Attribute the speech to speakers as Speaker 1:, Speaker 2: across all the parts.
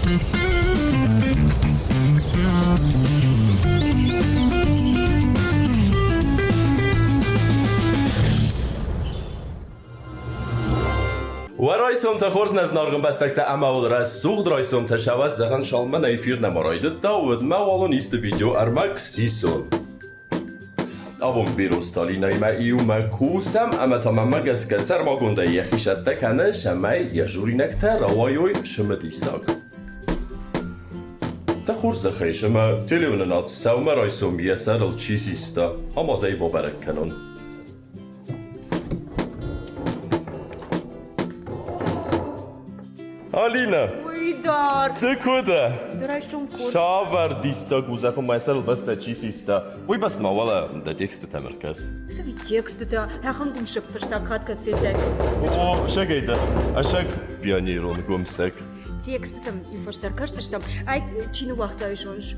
Speaker 1: Уӕ райсомтӕ хорз нӕ зынаргъ ӕмбӕстӕгтӕ ӕмӕ уыл рӕсугъд райсомтӕ сӕвӕд зӕгъӕн Салмӕн эфир нӕма райдыдта, уӕдмӕ уал ын исты видеоӕрмӕг сисон. Абон Беро Сталинӕимӕ иумӕ кусӕм ӕмӕ та мӕнмӕ гӕсгӕ сӕрмагондӕй йӕхи цӕттӕ кӕны, цӕмӕй йӕ журинӕгтӕ рауайой цымыдисаг. Дӕ хорзӕхӕй ӕмӕ телеуынынад сӕумӕрайсом йӕ сӕрыл чи систа, ӕмӕ дзы ӕй бабӕрӕг кӕнон. Алина!
Speaker 2: Уый дӕр!
Speaker 1: Ты куы дӕ?
Speaker 2: Ды райсом хорз.
Speaker 1: Цавӕр диссаг у, зӕгъын, мӕ сӕрыл бӕстӕ чи систа? Уый бӕсты ма уӕлӕ дӕ текстытӕм ӕркӕс.
Speaker 2: Цӕуи текстытӕ, ахӕм гуымсӕг фӕстаг хатт кӕд федтай?
Speaker 1: О, сӕгӕй дӕ, ӕсӕг пионерон гуымсӕг.
Speaker 2: Текстытӕм иу фӕстӕ ӕркӕсдзыстӕм. Ай чи ныууагъта, зоныс?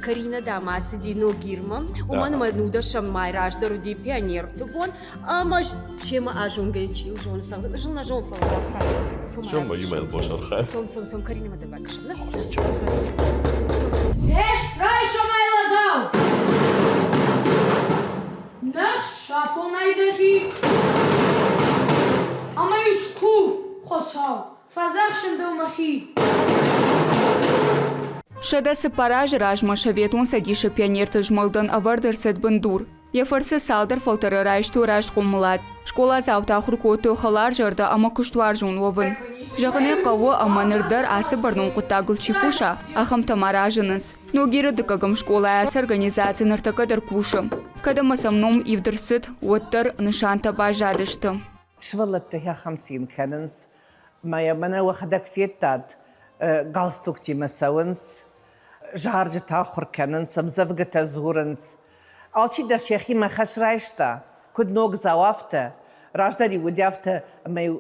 Speaker 2: Карина, дам, ацыди Ногирмӕ. Уымӕн ӕмӕ нудӕсӕм мӕй раздӕр уыди пионерты бон. Ӕмӕ семӕ азонгӕ чи у, зоны, зын нӕ зон, фӕлӕ
Speaker 1: Цом ма иумӕ босархай.
Speaker 2: Цом, цом, цом, Каринамӕ дӕр бакӕсӕм, нӕ?
Speaker 3: Зес райсомӕй лӕгау! Нӕ сапонӕй дӕхи ӕмӕ-иу скув, Хуыцау, фӕдзӕхсын дыл мӕхи.
Speaker 4: 104 азы размӕ Советон Цӕдисы пионерты змӕлдӕн ӕвӕрд ӕрцыд бындур. Йӕ фӕрцы цалдӕр фӕлтӕры райстой раст хъомылад. Скъоладзаутӕ ахуыр кодтой хӕларзӕрдӕ ӕмӕ куыстуарзон уӕвын. Зӕгъын ӕй хъӕуы, ӕмӕ ныр дӕр ацы бӕрнон хъуыддагыл чи куса, ахӕмтӕ ма разынынц. Ногиры дыккӕгӕм скъолайы ацы организаци ныртӕккӕ дӕр кусы. Кӕд ӕмӕ сӕм ном ивд ӕрцыд, уӕддӕр нысантӕ баззадысты.
Speaker 5: Сывӕллӕттӕ ахӕм цин кӕнынц, мӕ мӕнӕ уӕхӕдӕг федтат, галстуктимӕ цӕуынц, зарджытӕ ахуыр кӕнынц, ӕмдзӕвгӕтӕ дзурынц. Алчидӕр сӕхимӕ хӕс райста, куыд ногдзау, афтӕ. Раздӕр-иу уыди афтӕ, ӕмӕ-иу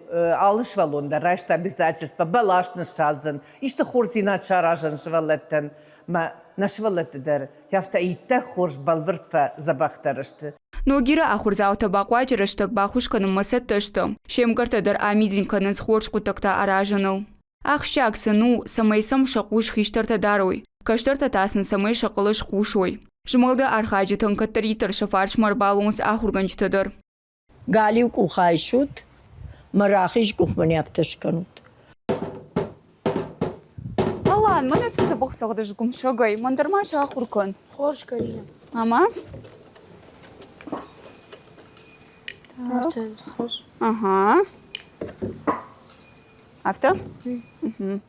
Speaker 5: алы сывӕллон дӕр райста обязательство бӕлас ныссадзын, исты хорздзинад саразын сывӕллӕттӕн. Мӕ нӕ сывӕллӕтты дӕр афтӕ иттӕг хорз бӕлвырд фӕдзӕбӕхдӕр сты.
Speaker 4: Ногиры ахуырдзаутӕ бахъуаджы рӕстӕг баххуыс кӕнынмӕ цӕттӕ сты. Се мгӕрттӕ дӕр амидин кӕнынц хорз хъуыддӕгтӕ аразыныл. Ахсджиаг сын у, цӕмӕй сӕм сӕ хъус хистӕртӕ дарой, кӕстӕртӕ та сын цӕмӕй сӕ хъӕлӕс хъусой. Змӕлды архайджытӕн кӕддӕриддӕр сӕ фарсмӕ ӕрбалӕууынц ахуыргӕнджытӕ дӕр.
Speaker 6: Галиу къух айсут, мӕ рахиз къух мын афтӕ скӕнут.
Speaker 4: Алан, мӕнӕ цы дзӕбӕх цӕгъдыс гуымсӕгӕй, мӕн дӕр ма сахуыр кӕн.
Speaker 3: Хорз, Карина.
Speaker 4: Ӕмӕ?
Speaker 3: Афтӕ, хорз.
Speaker 4: Ага. Афтӕ? Угу.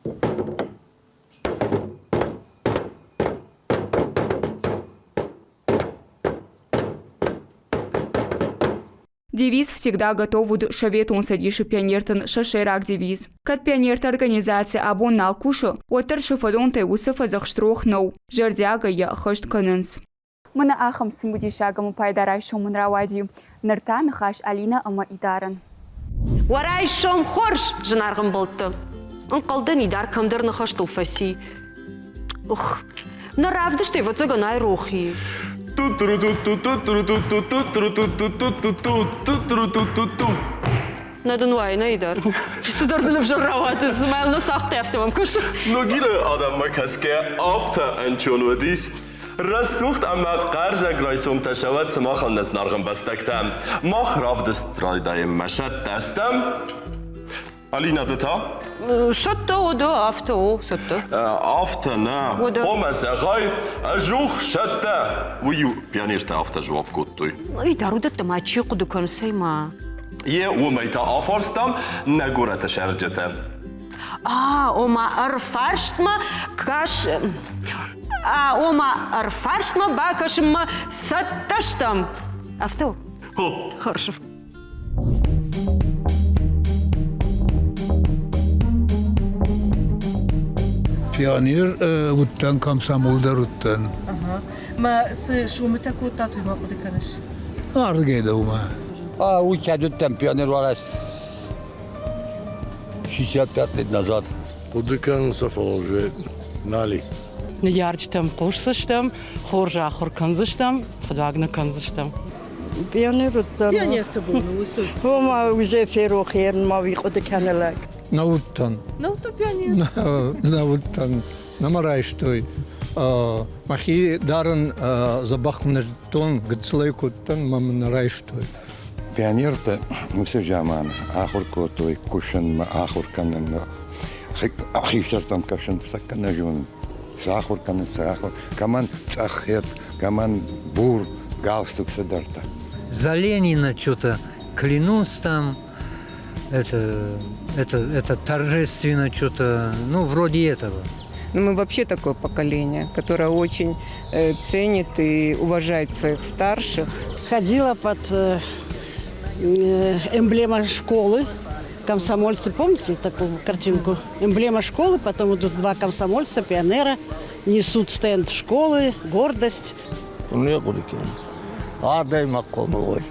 Speaker 4: Девиз «Всегда готов» уыд Советон Цӕдисы пионертӕн сӕ сӕйраг девиз. Кӕд пионерты организаци абон нал кусы, уӕддӕр сӕ фӕдонтӕй уыцы фӕдзӕхст рох нӕу, зӕрдиагӕй йӕ ӕххӕст кӕнынц. Мӕнӕ ахӕм цымыдисаг ӕмӕ пайда райсом мын рауади. Ныр та ныхас Алинӕ ӕмӕ Идарӕн.
Speaker 7: Уӕ райсом хорз, зынаргъ ӕмбӕлттӕ! Ӕнхъӕлдӕн Идар кӕмдӕр ныхӕстыл фӕци. Ух, нӕ равдыст ӕвӕццӕгӕн айрох и. Нӕ дын уайы, нӕ Идар. Цыдӕр дын ӕвзӕр рауад, цыма йыл нӕ цагътай, афтӕ мӕм кӕсы.
Speaker 1: Ногиры адӕммӕ кӕсгӕ афтӕ ӕнцон уыдис, Рӕсугъд ӕмӕ хъӕрзаг райсомтӕ сӕвӕд сымахӕн нӕ зынаргъ ӕмбӕстӕгтӕ. Мах равдыст райдайӕм мӕ сӕттӕ стӕм. Алина, ды та?
Speaker 7: Цӕттӕ у дӕ, афтӕ у, цӕттӕ.
Speaker 1: Афтӕ нӕ. Хъуамӕ зӕгъай, ӕзух сӕттӕ. Уый-иу пионертӕ афтӕ дзуапп кодтой.
Speaker 7: Ой, дӕр уыдӕттӕ ма чи хъуыды кӕны, цӕй ма.
Speaker 1: Е уымӕй та афарстам нӕ горӕты сӕрджытӕ.
Speaker 7: А, ома ӕрфарстмӕ кӕс ома ӕрфарстмӕ бакӕсынмӕ цӕттӕ стӕм. Афтӕ у? Хорошо.
Speaker 8: Пионер уыдтӕн, комсомол дӕр уыдтӕн.
Speaker 9: Мӕ цы сомытӕ кодтат, уый ма хъуыды кӕныс?
Speaker 8: Ардыгӕй дӕумӕ.
Speaker 10: Уый кӕд уыдтӕн пионер уалӕ 65 лет назад.
Speaker 11: Хъуыды кӕнын сӕ, фӕлӕ уже нали.
Speaker 12: Ныййарджытӕм хъусдзыстӕм, хорз ахуыр кӕндзыстӕм, фыдуаг нӕ кӕндзыстӕм.
Speaker 13: Пионер уыдтӕн.
Speaker 9: Пионерты бон уыцы.
Speaker 13: Ома уже ферох ма уый хъуыды кӕны лӕг.
Speaker 8: Нӕ уыдтӕн.
Speaker 9: Нӕ уыдтӕ пионер?
Speaker 8: Нӕ уыдтӕн. Нӕ мӕ райстой. Мӕхи дарын дзӕбӕх нӕ зыдтон, гыццылӕй куыдтӕн, мӕ мын нӕ райстой.
Speaker 13: Пионертӕ уыцы заман ахуыр кодтой кусынмӕ, ахуыр кӕнынмӕ, хистӕртӕм кӕсын сӕ кӕнӕ зонын. Цы ахуыр кӕнын, цы ахуыр, кӕмӕн цъӕх хет, кӕмӕн бур галстук цыдӕртӕ.
Speaker 14: За Ленина что-то клянусь там, это, это, это торжественно что-то, ну, вроде этого.
Speaker 15: Ну, мы вообще такое поколение, которое очень ценит и уважает своих старших.
Speaker 16: Ходила под эмблема школы. Комсомольцы, помните такую картинку? Эмблема школы, потом идут два комсомольца, пионера, несут стенд школы, гордость.
Speaker 17: Не хъуыды кӕнын. Адӕймаг хъомыл уой.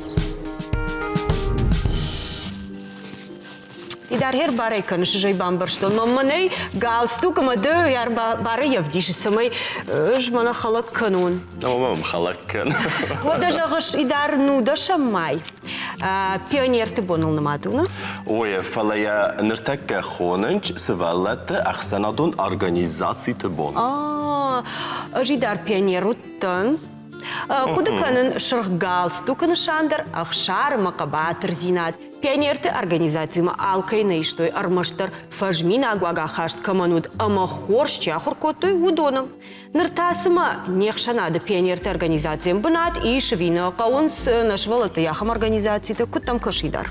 Speaker 7: Идаргъер барӕй кӕныс, ӕз ӕй бамбӕрстон. Мӕ мӕнӕй галстук ӕмӕ ды барӕй ӕвдисыс, цӕмӕй ӕз мӕнӕ хӕлӕг кӕнон.
Speaker 1: Ӕмӕ мӕм хӕлӕг кӕн.
Speaker 7: Уӕдӕ зӕгъыс, Идар, нудӕсӕм май пионерты боныл нымад у, нӕ?
Speaker 1: Ой, фӕлӕ йӕ ныртӕккӕ хонынц сывӕллӕтты ӕхсӕнадон организациты бон.
Speaker 7: Ӕз Идар пионер уыдтӕн. Хъуыды кӕнын сырх галстукы нысан дӕр ӕхсар ӕмӕ хъӕбатырдзинад. Пионерты организацимӕ алкӕй нӕ истой, ӕрмӕстдӕр фӕзминаг уагахаст кӕмӕн уыд ӕмӕ хорз чи ахуыр кодтой, уыдоны. Ныр та цымӕ не хсӕнады пионерты организацийӕн бынат ис ӕви нӕ хъӕуынц нӕ сывӕллӕтты ахӕм организацитӕ, куыд дӕм кӕсы дӕр?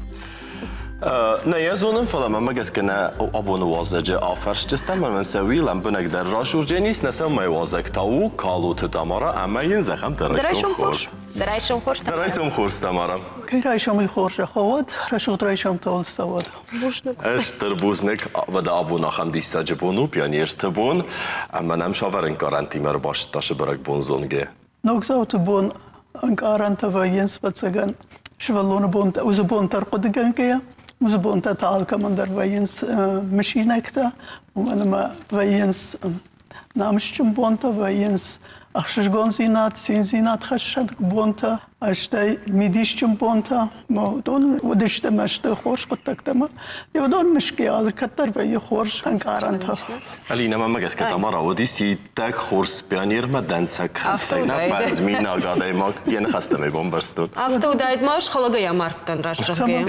Speaker 1: Нӕ йӕ зонын, фӕлӕ мӕмӕ гӕсгӕ нӕ абоны уалдзӕджы афӕрсджыстӕм ӕмӕ сӕ уый лӕмбынӕгдӕр расурдженис, нӕ сӕумӕйы уалдзӕг та у Калоты Тамара ӕмӕ йын зӕгъӕм дӕ райсом хорз.
Speaker 7: Дӕ райсом хорз,
Speaker 1: Тамара. Дӕ райсом хорз, Тамара.
Speaker 18: Кӕй райсомӕй хорзӕх уӕд, рӕсугъд райсомтӕ уыл цӕуӕд.
Speaker 7: Бузныг.
Speaker 1: Стыр бузныг. Уӕдӕ абон ахӕм диссаджы бон у, пионерты бон, ӕмӕ нӕм цавӕр ӕнкъарӕнтимӕ ӕрбасыдта сӕ бӕрӕгбон зонгӕ?
Speaker 18: Ногдзауты бон ӕнкъарӕнтӕ вӕййынц, ӕвӕццӕгӕн, сывӕллоны бонтӕ, уыцы бонтӕ ӕрхъуыдыгӕнгӕйӕ, уыцы бонтӕ та алкӕмӕн дӕр вӕййынц мысинӕгтӕ, уымӕн ӕмӕ вӕййынц намысджын бонтӕ, вӕййынц ӕхсызгондзинад, циндзинад хӕссӕг бонтӕ, стӕй мидисджын бонтӕ. Уыдон уыдысты мӕ сты хорз хъуыддӕгтӕ ӕмӕ уыдон мысгӕ алкӕддӕр вӕййы хорз ӕнкъарӕнтӕ.
Speaker 1: Алинӕ, мӕмӕ гӕсгӕ Тамара уыдис иттӕг хорз пионермӕ дӕнцӕг хӕстӕг, нӕ фӕзминаг адӕймаг. Йӕ ныхӕстӕ мӕ бамбӕрстон.
Speaker 7: Афтӕ уыдаид, ма схӕлӕгӕй амардтӕн, раст зӕгъгӕйӕ.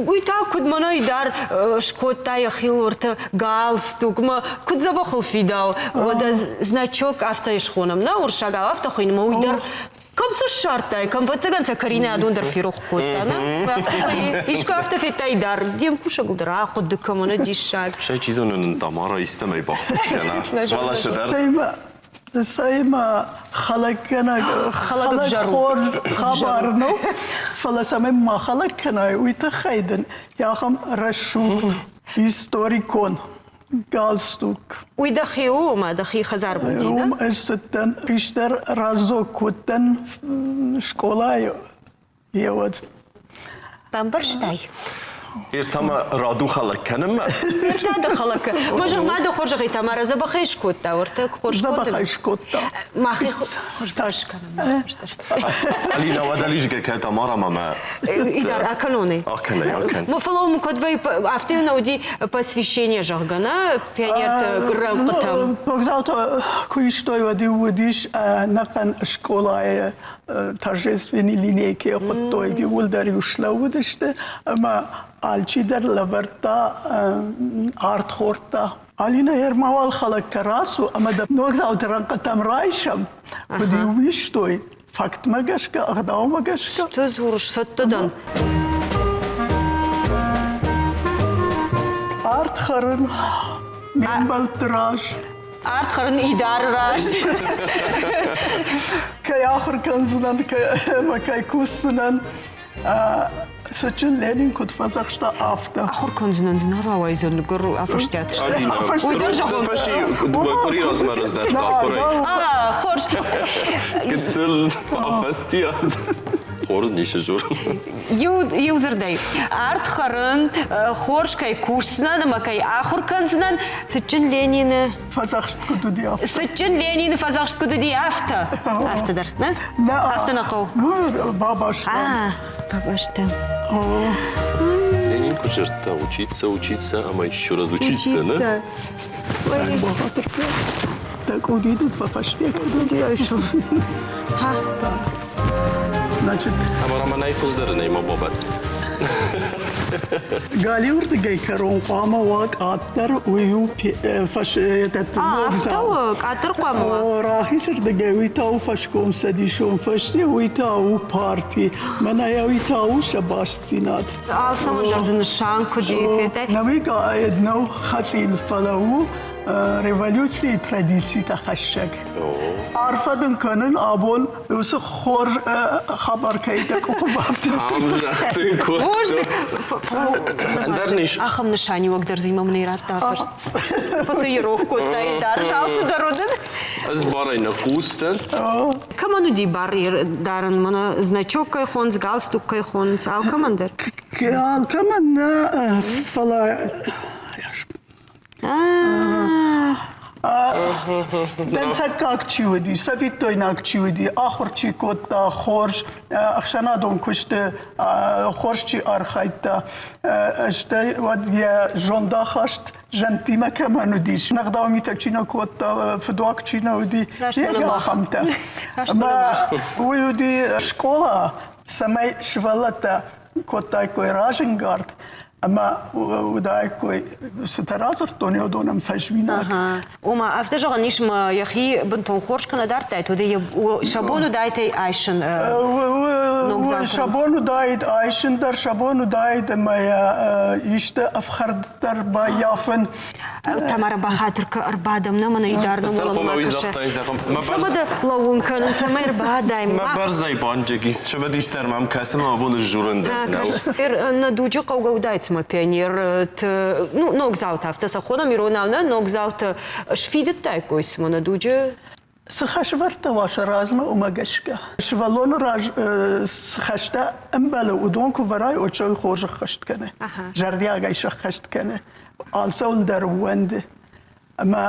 Speaker 7: Уый та куыд мӕнӕй дӕр скодта йӕхи лорты галстукмӕ, куыд дзӕбӕхыл фидау. Уӕдӕ значок афтӕ схонӕм, нӕ уырыссагау афтӕ хуыйны, мӕ уый дӕр кӕм цы ссардтай, кӕм ӕвӕццӕгӕн сӕ Каринӕ адон дӕр ферох кодта, нӕ? Искуы афтӕ федтай дӕр, де мкусӕгыл дӕр ахъуыды кӕмӕн диссаг.
Speaker 1: Сӕ чи зоны нын Тамара истӕмӕй баххуыс кӕна. Фӕлӕ цыдӕр
Speaker 18: Цӕй-ма хӕлӕггӕнӕг хӕлӕг хорз хабар ну, фӕлӕ цӕмӕй ма хӕлӕг кӕнай, уый тыххӕй дын ахӕм рӕсугъд историкон галстук.
Speaker 7: Уый дӕхи у, ома дӕхи хӕдзар уыди,
Speaker 18: Уым ӕз цыдтӕн, хистӕр раздзог куы уыдтӕн скъолайы, Еуӕд.
Speaker 7: Бамбӕрстай?
Speaker 1: Иртама раду хӕлӕг кӕнынмӕ?
Speaker 7: Ирта дӕ хӕлӕг. Ма зӕгъ, ма дӕ хорзӕхӕй Тамара дзӕбӕхӕй скодта, уӕртӕ хорз
Speaker 18: Дзӕбӕхӕй скодта.
Speaker 7: Махи хуыздӕр скӕнын.
Speaker 1: Алина, уӕдӕ лизгӕ кӕ Тамара мамӕ.
Speaker 7: Идар, акӕнон
Speaker 1: Акӕнай, акӕн.
Speaker 7: Ма фӕлӕ уым куыд вӕййы, афтӕ нӕ уыди посвящение, зӕгъгӕ, нӕ пионерты рӕнхъытӕм.
Speaker 18: Ногдзаутӕ куы истой, уӕд-иу уыдис ӕнӕхъӕн скъолайы торжественный линейки хуыдтой, иууылдӕр-иу слӕууыдысты ӕмӕ алчидӕр лӕвӕрдта арт хордта. Алинӕ ӕрмауал хӕлӕгтӕ рацу ӕмӕ дӕ ногдзауты рӕнхъытӕм райсӕм, куыд-иу истой, фактмӕ гӕсгӕ, ӕгъдаумӕ гӕсгӕ.
Speaker 7: Ты дзурыс, цӕттӕ дӕн.
Speaker 18: Арт хӕрын ме мбӕлтты раз.
Speaker 7: Арт хӕрын Идары раз.
Speaker 18: Кӕй ахуыр кӕндзынӕн ӕмӕ кӕй кусдзынӕн, Цытджын Ленин куыд фӕдзӕхста, афтӕ.
Speaker 7: Ахуыр кӕндзынӕн дзы нӕ рауайдзӕн, гуыр афӕстиат сты.
Speaker 1: Уый дӕр зӕгъон. Къуыри размӕ раздӕхт ахуырӕй.
Speaker 7: Хорз.
Speaker 1: Гыццыл афӕстиат. Хорз ницы дзурын.
Speaker 7: Иу, иу дзырдӕй, арт хӕрын, хорз кӕй кусдзынӕн ӕмӕ кӕй ахуыр кӕндзынӕн, Цытджын Ленины
Speaker 18: фӕдзӕхст куыд уыди, афтӕ.
Speaker 7: Цытджын Ленины фӕдзӕхст куыд уыди, афтӕ. Афтӕ дӕр, нӕ?
Speaker 18: Нӕ.
Speaker 7: Афтӕ нӕ хъӕуы.
Speaker 18: Бабастам.
Speaker 7: Бабастам.
Speaker 1: Ленин. Фӕзырдта учиться, учиться ӕмӕ еще раз учиться, не?
Speaker 18: Дӕ къуди дын фӕфӕсте Значит,
Speaker 1: Ӕмӕ мӕнӕй хуыздӕр нӕй мӕ бабӕтт.
Speaker 18: Галиуырдыгӕй кӕрон хъуамӕ уа къаддӕр, уый у
Speaker 7: Афтӕ у, къаддӕр хъуамӕ уа.
Speaker 18: Рахизырдыгӕй уый та у фӕскомцӕдисон фӕсте, уый та у парти. Мӕнӕ уый та у сӕ бастдзинад.
Speaker 7: Алцӕмӕн дӕр дзы нысан куыд и, федтай?
Speaker 18: Науи нӕу хӕцъил, фӕлӕ у революцийы традицитӕ хӕссӕг. Арфӕ дын кӕнын абон уыцы хорз хабар кӕй дӕ къухы бафтыд.
Speaker 1: Ӕндӕр низ.
Speaker 7: Ахӕм нысаниуӕг дӕр дзы мӕм нӕ радта фӕст. Фӕсӕ йе рох кодтай дӕр алцыдӕр уыдын.
Speaker 1: Ӕз барӕй нӕ хъус дӕн.
Speaker 7: Кӕмӕн уыди бар дарын мӕнӕ значок кӕй хонынц, галстук кӕй хонынц, алкӕмӕн дӕр?
Speaker 18: Алкӕмӕн нӕ, фӕлӕ Дӕнцӕггаг чи уыди, цӕвиттойнаг чи уыди, ахуыр чи кодта хорз, ӕхсӕнадон куысты хорз чи архайдта, стӕй уӕд йӕ зондахаст зӕндтимӕ кӕмӕн уыдис, ӕгъдау митӕ чи нӕ кодта, фыдуаг чи нӕ уыди, ахӕмтӕ. Ӕмӕ уый уыди скъола, цӕмӕй сывӕллӕттӕ кодтаиккой разӕнгард ӕмӕ уыдаиккой, цытӕ радзырдтон, уыдонӕн фӕзминаг.
Speaker 7: Ома, афтӕ зӕгъӕн ис, ӕмӕ йӕхи бынтон хорз куы нӕ дардтаид, уӕд сӕ бон уыдаид айсын
Speaker 18: ногдзаутӕн? Сӕ бон уыдаид айсын дӕр, сӕ бон уыдаид ӕмӕ йӕ исты ӕфхӕрд дӕр баййафын.
Speaker 7: Тамара бахатыр кӕ, ӕрбадӕм нӕ мӕнӕ идар нӕ кӕсы. Цӕмӕ дӕ лӕууын кӕнын, цӕмӕй ӕрбадай?
Speaker 1: Мӕ бӕрзӕй банджыг ис, цымыдисдӕр мӕм кӕсы мӕ абон сдзурын дӕр нӕу.
Speaker 7: Нӕ дуджы хъӕугӕ уыдаид цыма пионерты, ну, ногдзаутӕ, афтӕ сӕ хонӕм иронау, нӕ ногдзаутӕ сфидыдтаиккой цыма нӕ дуджы.
Speaker 18: Цы хӕсвӕрдтӕ уа сӕ размӕ, уымӕ гӕсгӕ. Сывӕллоны раз цы хӕстӕ ӕмбӕлы, уыдон куы вӕрай, уӕд сӕ хорз ӕххӕст кӕны, зӕрдиагӕй сӕххӕст кӕны, алцӕуыл дӕр ууӕнды. Ӕмӕ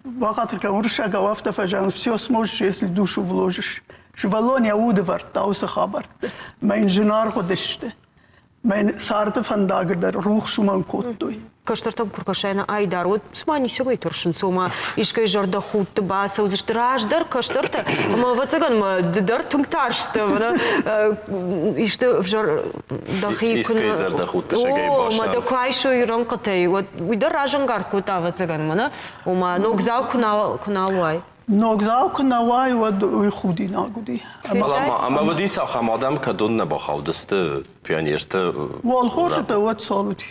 Speaker 18: бахатыр кӕн, уырыссагау афтӕ фӕзӕгъынц, все сможешь, если душу вложишь. Сывӕллон йӕ уды вӕрдта уыцы хабӕртты. Мӕ йын зынаргъ уыдысты. Мӕн царды фӕндагы дӕр рухс уымӕн кодтой.
Speaker 7: Кӕстӕртӕм куы ркӕсай, айдар, уӕд цыма ницӕмӕй тӕрсынц, ома искӕй зӕрдӕхудты бацӕудзысты раздӕр кӕстӕртӕ. Ӕмӕ, ӕвӕццӕгӕн, мӕ ды дӕр тынг тарстӕ, исты ӕвзӕр дӕхи
Speaker 1: Искӕй зӕрдӕхудты сӕгӕй
Speaker 7: О, мӕ дӕ куы айсой рӕнхъытӕй, уӕд уый дӕр разӕнгард кодта, ӕвӕццӕгӕн, мӕнӕ, ома ногдзау куы нал, куы нал уай.
Speaker 18: Ногдзау куы нӕ уай, уӕд уый худинаг уыди.
Speaker 1: Ӕмӕ уыди ахӕм адӕм, кӕдон нӕ бахаудысты пионерты.
Speaker 18: Уӕлхорзытӕ уӕд цал уыди?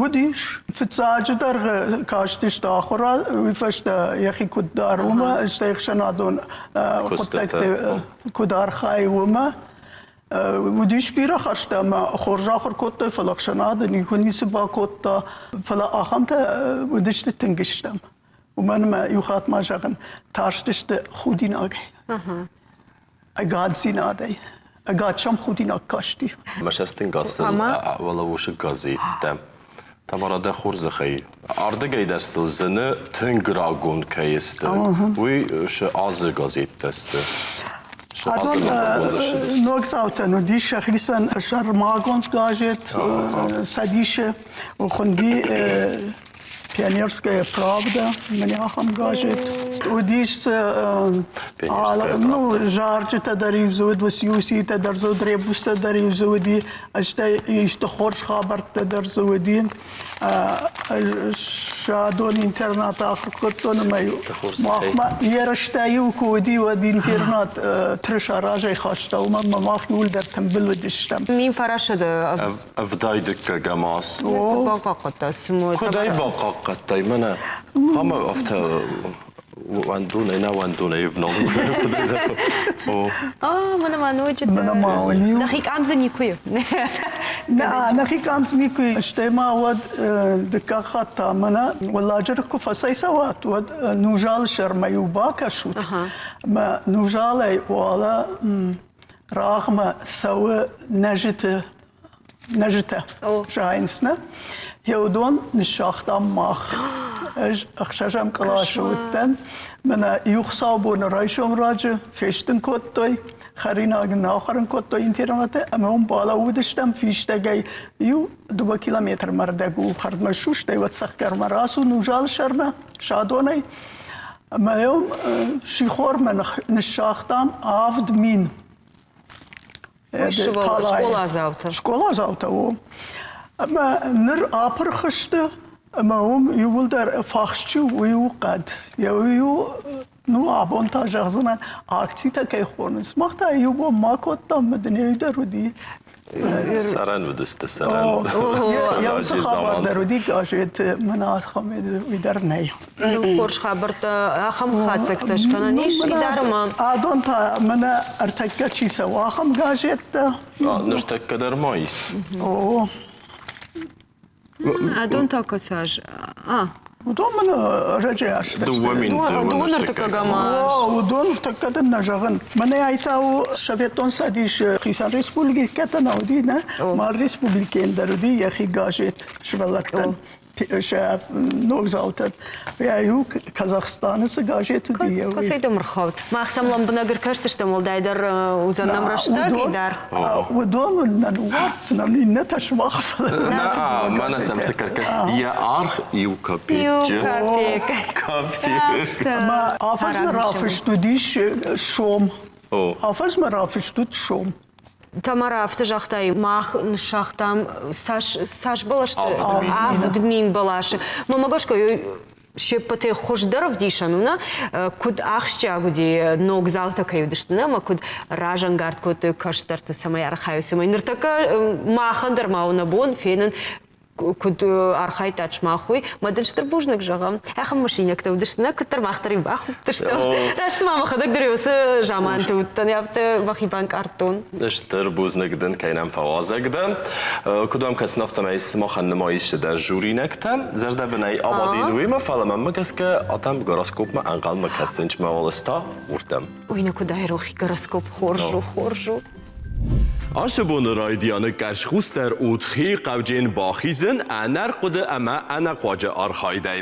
Speaker 18: Уыдис. Фыццаджы дӕргъы кастысты ахуырад, уый фӕстӕ йӕхи куыд дары, уымӕ, стӕй ӕхсӕнадон хъуыддӕгты куыд архайы, уымӕ. Уыдис бирӕ хӕстӕ ӕмӕ хорз ахуыр кодтой, фӕлӕ ӕхсӕнады никуы ницы бакодта. Фӕлӕ ахӕмтӕ уыдысты тынг стӕм. Уымӕн ӕмӕ иу хатт ма зӕгъын, тарстысты худинагӕй, ӕгаддзинадӕй. Ӕгад сӕм худинаг касти.
Speaker 1: Мӕ цӕстӕнгас уӕлӕусы газеттӕ. Тамара, дӕ хорзӕхӕй, ардыгӕй дӕр сыл зыны тынг рагон кӕй сты. Уый сы азы газеттӕ сты.
Speaker 18: Адон ногдзаутӕн уыдис сӕхицӕн сӕрмагонд газет Цӕдисы хуынди Пионерская правда, мӕнӕ ахӕм газет. Уыдис ну, зарджытӕ дӕр-иу дзы уыд, уыциуыцитӕ дӕр дзы уыд, ребустӕ дӕр-иу дзы уыди, стӕй исты хорз хабӕрттӕ дӕр дзы уыди. Садон интернаты ахуыр кодтон ӕмӕ махмӕ ерыстӕ-иу куы уыди, уӕд интернат тырыса разӕй хаста, уымӕн ӕмӕ мах иуылдӕр тымбыл уыдыстӕм.
Speaker 7: Мин фарасады
Speaker 1: Ӕвдай дыккӕгӕм аз.
Speaker 7: Бахъахъхъӕдта цымы.
Speaker 1: Куыд ӕй бахъахъхъӕдтай мӕнӕ? Хъуамӕ афтӕ уӕндонӕй, нӕ уӕндонӕй ӕвналын.
Speaker 7: А, мӕнӕ ма ноджы.
Speaker 18: Мӕнӕ ма уыниу.
Speaker 7: Нӕхи къам дзы никуы и.
Speaker 18: Нӕ, нӕхи къам дзы никуы и. Стӕй ма уӕд дыккаг хатт та мӕнӕ Уӕлладжыры куы фӕцӕйцӕуат, уӕд Нузалы сӕрмӕ-иу бакӕсут. Ӕмӕ Нузалӕй уӕлӕ рагъмӕ цӕуы нӕзыты нӕзытӕ зайынц, нӕ? Уыдон ныссагътам мах. Ӕз ӕхсӕзӕм къласы уыдтӕн. Мӕнӕ иу хуыцаубоны райсом раджы фестын кодтой. Хӕринаг нын ахӕрын кодтой интернаты ӕмӕ уым балӕууыдыстӕм фистӕгӕй иу дыууӕ километрмӕ рдӕг у хӕрдмӕ сустӕй, уӕд цӕхгӕрмӕ рацу Нузалы сӕрмӕ, Садонӕй. Ӕмӕ йӕм сихормӕ ныссагътам 7000
Speaker 7: Скъоладзаутӕ.
Speaker 18: Скъоладзаутӕ, о. Ӕмӕ ныр апырх сты, ӕмӕ уым иууылдӕр фахсджы уый у хъӕд. Уый у, ну, абон та зӕгъдзынӕн, акцитӕ кӕй хонынц. Мах та иу бон ма кодтам, мыдынейы дӕр уыди.
Speaker 1: Сӕрӕн уыдысты, сӕрӕн.
Speaker 18: Йӕ уыцы хабар дӕр уыди газеты, мӕнӕ уый дӕр нӕй.
Speaker 7: Хорз хабӕрттӕ, ахӕм хатдзӕгтӕ скӕнӕн ис идармӕ.
Speaker 18: Адон та мӕнӕ ӕртӕккӕ чи цӕуы, ахӕм газеттӕ.
Speaker 1: Ныртӕккӕ дӕр ма ис.
Speaker 18: О.
Speaker 7: Адон та кӕцы аз? А.
Speaker 18: Уыдон мын ӕрӕджы ӕрцыдысты.
Speaker 1: 2000
Speaker 7: Дыууӕ ныртыккӕгӕм аз.
Speaker 18: О, уыдон ныртӕккӕ дын нӕ зӕгъын. Мӕнӕ ай та у Советон Цӕдисы хицӕн республикӕтӕ нӕ уыди, нӕ? Ма республикӕйӕн дӕр уыди йӕхи газет сывӕллӕттӕн. Сӕ ногдзаутӕн. Иу Казахстаны цы газет уыди,
Speaker 7: Кӕцӕй дӕм ӕрхауд? Мах сӕм лӕмбынӕг ӕркӕсдзыстӕм, уӕлдайдӕр уыдзӕн нӕм рӕстӕг дӕр.
Speaker 18: Уыдон нӕ ныууадздзынӕн, иннӕтӕ сымах.
Speaker 1: Мӕнӕ сӕм тыккӕркӕ. Йӕ аргъ иу копейчы.
Speaker 7: Иу копейк.
Speaker 1: Копейк.
Speaker 18: Ӕмӕ афӕдзмӕ рафыст уыдис сом. Афӕдзмӕ рафыст уыд сом.
Speaker 7: Тамара афтӕ загътай, мах ныссагътам цас, цас бӕлӕсты? 7000 бӕласы. Мӕнмӕ гӕсгӕ, се ппӕтӕй хуыздӕр ӕвдисӕн у, нӕ, куыд ахсджиаг уыди ногдзаутӕ кӕй уыдысты, нӕ, ӕмӕ куыд разӕнгард кодтой кӕстӕрты, цӕмӕй архайой, цӕмӕй ныртӕккӕ махӕн дӕр ма у нӕ бон фенын куыд архайдтат сымах, уый. Мӕ дын стыр бузныг зӕгъӕм. Ахӕм мысинӕгтӕ уыдысты, нӕ куыддӕр мах дӕр-иу бахудтыстӕм. Раст цыма мӕхӕдӕг дӕр уыцы заманты уыдтӕн, афтӕ мӕхи банкъардтон.
Speaker 1: Стыр бузныг дын, кӕй нӕм фӕуазӕг дӕ. Куыд уӕм кӕсын, афтӕмӕй сымахӕн нымайыс дӕ журинӕгтӕ. Зӕрдӕбынӕй абадин уыимӕ, фӕлӕ мӕнмӕ гӕсгӕ адӕм гороскопмӕ ӕнхъӕлмӕ кӕсынц мӕ уӕлӕ уырдӕм.
Speaker 7: Ой, нӕ куыд айрох и гороскоп, хорз у, хорз у.
Speaker 1: Ацы боны райдианы къӕрцхъусдӕр ут хи хъӕвджын бахизын ӕнӕрхъуыды ӕмӕ ӕнӕхъуаджы архайдӕй.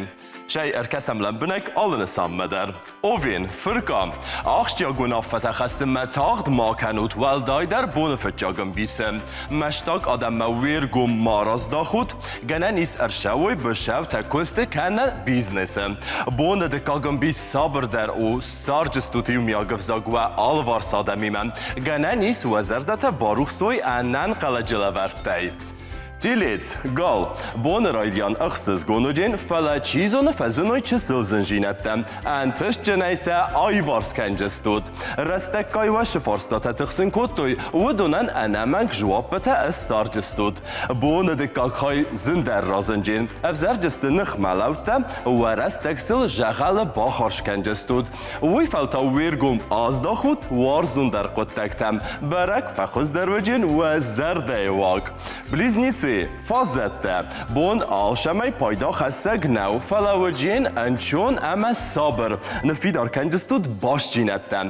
Speaker 1: Сӕй ӕркӕсӕм лӕмбынӕг алы нысанмӕ дӕр. Овен, фыркъа, ахсджиаг уынаффӕтӕ хӕссынмӕ тагъд ма кӕнут, уӕлдайдӕр боны фыццаг ӕмбисы. Мӕстаг адӕммӕ уе ргом ма раздахут, гӕнӕн ис ӕрцӕуой быцӕутӕ куысты кӕнӕ бизнесы. Боны дыккаг ӕмбис сабырдӕр у, Цӕрджыстут иумиаг ӕвзаг уӕ алыварс адӕмимӕ. Гӕнӕн ис уӕ зӕрдӕтӕ барухсой ӕнӕнхъӕлӕджы лӕвӕрттӕй. Телец, гал, боны райдиан ӕхсызгон уыдзӕн, фӕлӕ чи зоны фӕзыной чысыл зынзинӕдтӕ. Ӕнтыстджынӕй сӕ аиварс кӕнджыстут. Рӕстӕггай уӕ цы фарстатӕ тыхсын кодтой, уыдонӕн ӕнӕмӕнг жуаппытӕ ссарджыстут. Боны дыккаг хай зындӕр разынджын. Ӕвзӕрджысты ныхмӕлӕудтӕ уӕ рӕстӕг сыл зӕгъӕлы бахарз кӕнджыстут. Уый фӕлтау уе ргом аздахут уарзондӕр хъуыддӕгтӕм. Бӕрӕг фӕхуыздӕр уыджын уӕ зӕрдӕйы уаг. Близнецы, фаззӕттӕ, бон алцӕмӕй пайда хӕссӕг нӕу, фӕлӕ уыджын ӕнцон ӕмӕ сабыр. Ныффидар кӕнджыстут бастдзинӕдтӕ.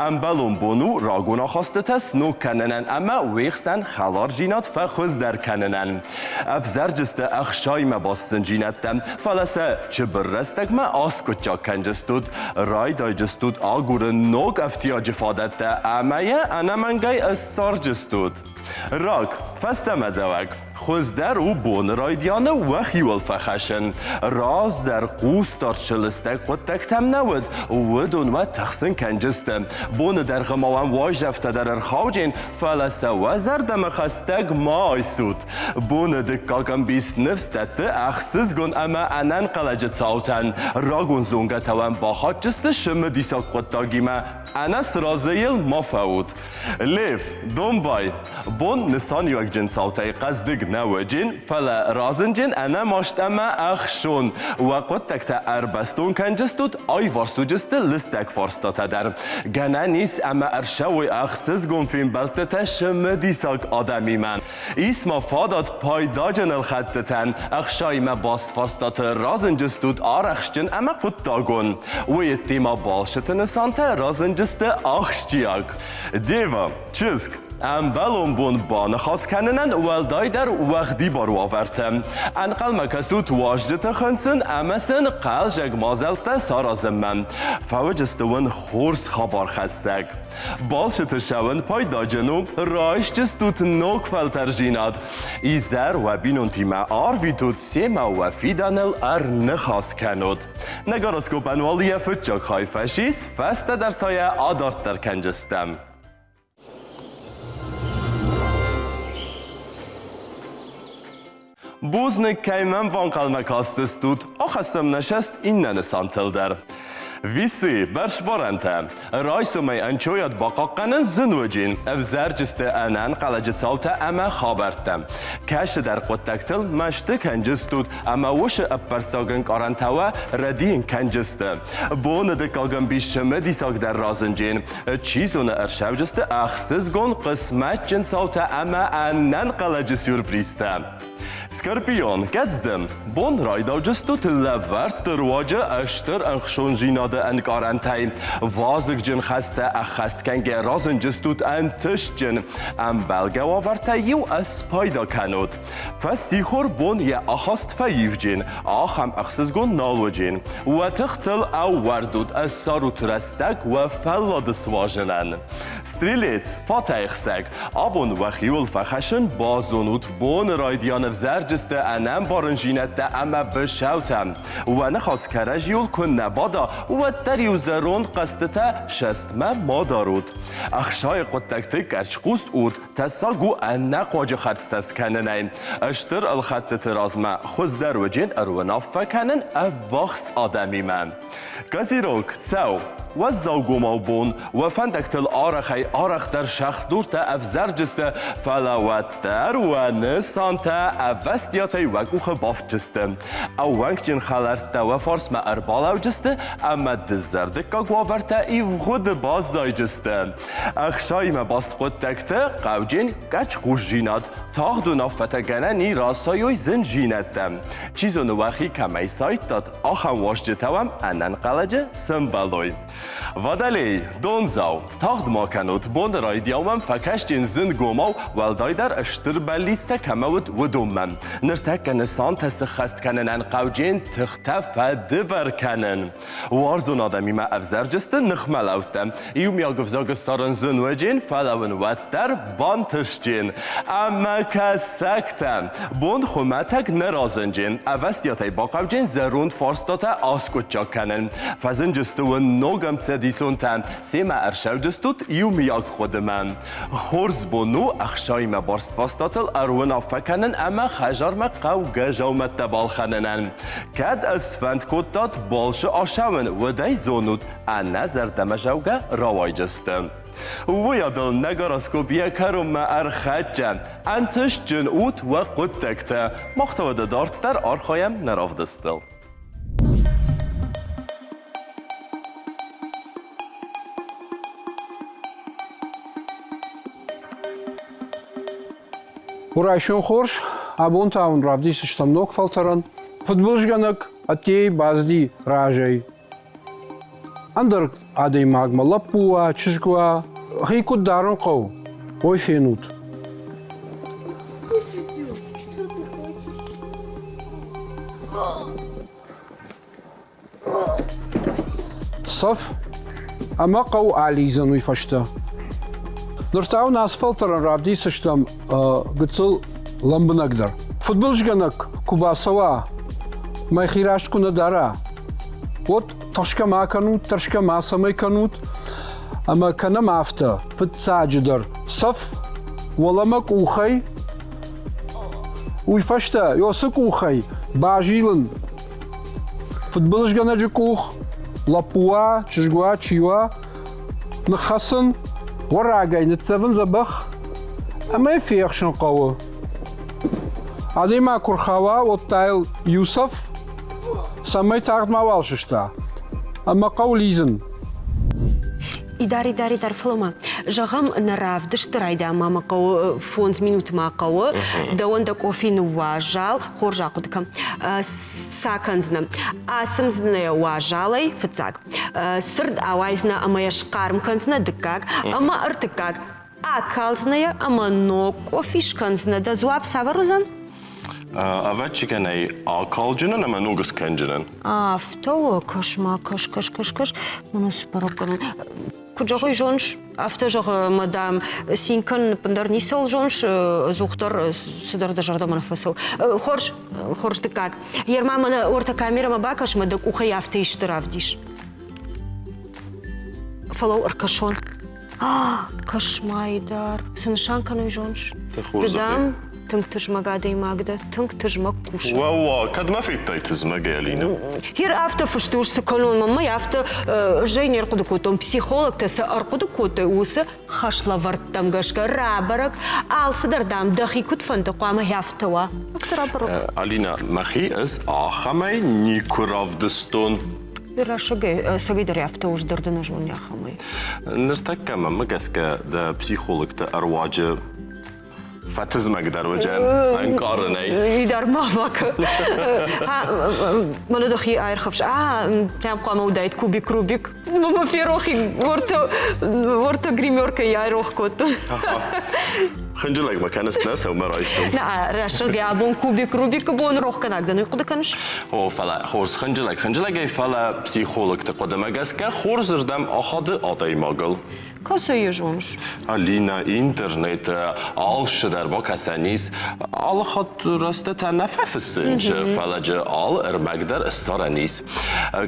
Speaker 1: Ӕмбӕлон бон у рагон ахастытӕ сног кӕнынӕн ӕмӕ уе хсӕн хӕлардзинад фӕхуыздӕр кӕнынӕн. Ӕвзӕрджысты ӕхсаймӕ бастдзинӕдтӕ, фӕлӕ сӕ чыбыр рӕстӕгмӕ аскъуыддзаг кӕнджыстут, райдайджыстут агурын ног ӕфтиаджы фадӕттӕ ӕмӕ йӕ ӕнӕмӕнгӕй ссарджыстут. Рак, фӕстӕмӕдзӕуӕг. Хуыздӕр у боны райдианы уӕхиуыл фӕхӕссын. Раздӕр хъусдард сылыстӕг хъуыддӕгтӕм нӕ уыд, уыдон уӕ тыхсын кӕнджысты. Боны дӕргъы ма уӕм уайдзӕфтӕ дӕр ӕрхауджын, фӕлӕ сӕ уӕ зӕрдӕмӕ хӕстӕг ма айсут. Боны дыккаг ӕмбис ныфс дӕтты ӕхсызгон ӕмӕ ӕнӕнхъӕлӕджы цаутӕн. Рагон зонгӕтӕ уӕм бахатджысты цымыдисаг хъуыддагимӕ. Ӕнӕ сразы йыл ма фӕут. Лев, домбай, бон нысаниуӕгджын цаутӕй хъӕздыг нӕ уыджын, фӕлӕ разынджын ӕнӕмаст ӕмӕ ӕхсон. Уӕ хъуыддӕгтӕ ӕрбӕстон кӕнджыстут, аиварс уыджысты лыстӕг фарстатӕ дӕр. Гӕнӕн ис ӕмӕ ӕрцӕуой ӕхсызгон фембӕлдтытӕ цымыдисаг адӕмимӕ. Ис ма фадат пайдаджын ӕлхӕдтытӕн, ӕхсаимӕ баст фарстаты разынджыстут арӕхстджын ӕмӕ хъуыддагон. Уый ма балцыты нысантӕ разынджысты ахсджиаг. Дева, чызг. Ӕмбӕлон бон баныхас кӕнынӕн уӕлдайдӕр уӕгъдибар уавӕртӕ. Ӕнхъӕлмӕ кӕсут уазджыты хынцын ӕмӕ сын хъӕлзӕг мадзӕлттӕ саразынмӕ. Фӕуыдзысты уын хорз хабархӕссӕг. Балцыты цӕуын пайдаджын у, райсдзыстут ног фӕлтӕрдзинад. Изӕр уӕ бинонтимӕ арвитут, семӕ уӕ фидӕныл ӕрныхас кӕнут. Нӕ гороскопӕн уал йӕ фыццаг хай фӕцис, фӕстӕдӕр та йӕ адарддӕр кӕндзыстӕм. Бузныг, кӕй мӕм банхъӕлмӕ кастыстут, ахӕссӕм нӕ сӕст иннӕ нысантыл дӕр. Висы, бӕрцбарӕнтӕ. Райсомӕй ӕнцойад бахъахъхъӕнын зын уыди. Ӕвзӕрджысты ӕнӕнхъӕлӕджы цаутӕ ӕмӕ хабӕрттӕ. Кӕцыдӕр хъуыддӕгтыл мӕсты кӕнджыстут ӕмӕ уыцы ӕппӕрццаг ӕнкъарӕнтӕ уӕ рӕдийын кӕнджысты. Боны дыккаг ӕмбис цымыдисагдӕр разынджын. Чи зоны, ӕрсӕвджысты ӕхсызгон хъысмӕтджын цаутӕ ӕмӕ ӕнӕнхъӕлӕджы сюрпризтӕ. Скорпион, кӕдзды бон райдауджыстут лӕвӕртты руаджы стыр ӕхсондзинады ӕнкъарӕнтӕй. Вазыгджын хӕстӕ ӕххӕст кӕнгӕ разынджыстут ӕнтыстджын. Ӕмбӕлгӕ уавӕртӕй-иу спайда кӕнут. Фӕстихор бон йӕ ахаст фӕивджын, ахӕм ӕхсызгон нал уыджын. Уӕ тыхтыл ӕууӕрдут, ссарут рӕстӕг уӕ фӕллады суазынӕн. Стрелец, фатӕйхсӕг, абон уӕхиуыл фӕхӕссын базонут боны райдиан ӕвзӕрджысты ӕнӕмбарынзинӕдтӕ ӕмӕ быцӕутӕ. Уӕ ныхас кӕрӕдзиуыл куы нӕ бада, уӕддӕр-иу зӕронд хъӕзтытӕ сӕстмӕ ма дарут. Ӕхсайы хъуыддӕгты къӕрцхъус ут, Тӕссаг у ӕнӕхъуаджы хӕрдзтӕ скӕнынӕй. Стыр ӕлхӕдтыты размӕ хуыздӕр уыджын ӕруынаффӕ кӕнын ӕввахс адӕмимӕ. Козерог, цӕу! Уӕззаугомау бон уӕ фӕндӕгтыл арӕхӕй-арӕхдӕр сӕхдуртӕ ӕвзӕрджысты, фӕлӕ уӕддӕр уӕ нысантӕ ӕвӕстиатӕй уӕ къухы бафтджысты. Ӕууӕнкджын хӕлӕрттӕ уӕ фарсмӕ ӕрбалӕуджысты ӕмӕ дызӕрдыггаг уавӕртӕ ивгъуыды баззайджысты. Ӕхсаимӕ баст хъуыддӕгты хъауджын къӕрцхъусдзинад тагъд уынаффӕтӕ гӕнӕн и расайой зындзинӕдтӕ. Чи зоны, уӕхи кӕмӕй сайдтат, ахӕм уазджытӕ уӕм ӕнӕнхъӕлӕджы сӕмбӕлой. Водолей, дондзау, тагъд ма кӕнут, боны райдиан уӕм фӕкӕсджын зынгомау, уӕлдайдӕр стыр бӕллицтӕ кӕмӕ уыд, уыдонмӕ. Ныртӕккӕ нысантӕ сыххӕст кӕнынӕн хъауджын тыхтӕ фӕдывӕр кӕнын. Уарзон адӕмимӕ ӕвзӕрджысты ныхмӕлӕудтӕ. Иумиаг ӕвзаг ссарын зын уыджын, фӕлӕ уын уӕддӕр бантыстджын. Ӕмӕ кӕсӕгтӕ! Бон хуымӕтӕг нӕ разынджын. Ӕвӕстиатӕй бахъавджын зӕронд фарстатӕ аскъуыддзаг кӕнын. Фӕзынджысты уын ног ӕмцӕдисонтӕ, семӕ ӕрсӕвджыстут иумиаг хъуыдымӕ. Хорз бон у ӕхсаимӕ барст фарстатыл ӕруынаффӕ кӕнын ӕмӕ хӕдзармӕ хъӕугӕ дзаумӕттӕ балхӕнынӕн. Кӕд ӕсфӕнд кодтат балцы ацӕуын, уӕд ӕй зонут, ӕнӕ зӕрдӕмӕзӕугӕ рауайдзысты. Уыйадыл нӕ гороскоп йӕ кӕронмӕ ӕрхӕццӕ. Ӕнтыстджын ут уӕ хъуыддӕгтӕ. Мах та уӕдӕ дарддӕр архайӕм нӕ равдыстыл.
Speaker 19: Райсом хорз, абон та уын равдисдзыстӕм ног фӕлтӕрӕн. Фыдбылызгӕнӕг ӕддейы бацыди разӕй. Ӕндӕр адӕймагмӕ лӕппу уа, чызг уа, хи куыд дарын хъӕуы, уый фенут. Цӕф ӕмӕ хъӕу алидзын уый фӕстӕ. Ныр та уын ацы фӕлтӕрӕн равдисдзыстӕм гыццыл лӕмбынӕгдӕр. Фыдбылызгӕнӕг куы бацӕуа, мӕхи раст куы нӕ дара, уӕд тыхсгӕ ма кӕнут, тӕрсгӕ ма цӕмӕй кӕнут, ӕмӕ кӕнӕм афтӕ, фыццаджыдӕр цӕф уӕлӕмӕ къухӕй, уый фӕстӕ ёсы къухӕй базилын Фыдбылызгӕнӕджы къух, лӕппу уа, чызг уа, чи уа, ныххӕцын, уӕрагӕй ныццӕвын дзӕбӕх ӕмӕ йӕ фехсын хъӕуы. Адӕймаг куы рхауа, уӕд та йыл иу цӕф, цӕмӕй тагъд мауал сыста, ӕмӕ хъӕуы лидзын.
Speaker 7: Идар, Идар, Идар, фӕлӕ ма, зӕгъӕм, нӕ равдысты райдианмӕ мӕ хъӕуы фондз минутмӕ хъӕуы, дӕуӕн дӕ къофи ныууазал, хорз ахъуыды кӕн. Ца кӕндзынӕ? Ацымдзынӕ йӕ уазалӕй, фыццаг. Цырд ауайдзынӕ ӕмӕ йӕ схъарм кӕндзынӕ, дыккаг. Ӕмӕ ӕртыккаг. акалдзынӕ йӕ ӕмӕ ног къофи скӕндзынӕ. Дӕ дзуапп цавӕр уыдзӕн?
Speaker 1: Ӕвӕццӕгӕн ӕй акалджынӕн ӕмӕ ног скӕнджынӕн.
Speaker 7: Афтӕ у, кӕс-ма, кӕс, кӕс, кӕс, кӕс. Мӕнӕ цы бӕрӕг кӕнын. Куыд зӕгъой, зоныс, афтӕ зӕгъы, мадам, цин кӕнын ӕппындӕр ницӕуыл зоныс, ӕдзухдӕр цыдӕр дӕ зӕрдӕмӕ нӕ фӕцӕуы. Хорз, хорз дыккаг. Ерма мӕнӕ уӕртӕ камерӕмӕ бакӕс мӕ дӕ къухӕй афтӕ исты равдис. Фӕлӕуу, ӕркӕсон. Кӕс-ма дӕр, цы нысан кӕной зоныс? Ды, дам, тынг тызмӕг адӕймаг дӕ, тынг тызмӕг кусӕг.
Speaker 1: Уӕууа, кӕд мӕ федтай тызмӕгӕй, Алинӕ?
Speaker 7: Хер афтӕ фыст у, цы кӕнон, мӕнмӕ афтӕ зӕй не рхъуыды кодтон. Психологтӕ цы ӕрхъуыды кодтой, уыцы хӕслӕвӕрдтӕм гӕсгӕ рабӕрӕг, алцыдӕр, дам, дӕхи куыд фӕнды, хъуамӕ афтӕ уа. Афтӕ рабӕрӕг.
Speaker 1: Алинӕ, мӕхи ӕз ахӕмӕй никуы равдыстон.
Speaker 7: Рӕсӕгӕй, ӕцӕгӕйдӕр афтӕ уыздӕр дын ӕз уын ахӕмӕй.
Speaker 1: Ныртӕккӕ мӕнмӕ гӕсгӕ дӕ психологты ӕруаджы фӕтызмӕгдӕр уыдзӕн, ӕнкъарын ӕй.
Speaker 7: Идар ма бакӕ. Мӕнӕ дӕхи аирхӕфс. А, тӕм хъуамӕ уыдаид кубик Рубик. Мӕ ферох и, уӕртӕ, уӕртӕ гримеркӕйы айрох кодтон.
Speaker 1: Хынджылӕг мӕ кӕныс нӕ сӕумӕрайсом?
Speaker 7: Нӕ, рӕсугъд абон кубик Рубикы бон рохгӕнаг дӕн, уый хъуыды кӕныс?
Speaker 1: О, фӕлӕ хорз хынджылӕг хынджылӕгӕй, фӕлӕ психологты хъуыдымӕ гӕсгӕ хорзырдӕм ахады адӕймагыл.
Speaker 7: Кӕцӕй йӕ зоныс?
Speaker 1: Алина, интернеты алцыдӕр бакӕсӕн ис. Алы хатт рӕстӕтӕ нӕ фӕфыссынц, фӕлӕ джы алы ӕрмӕг дӕр ссарӕн ис.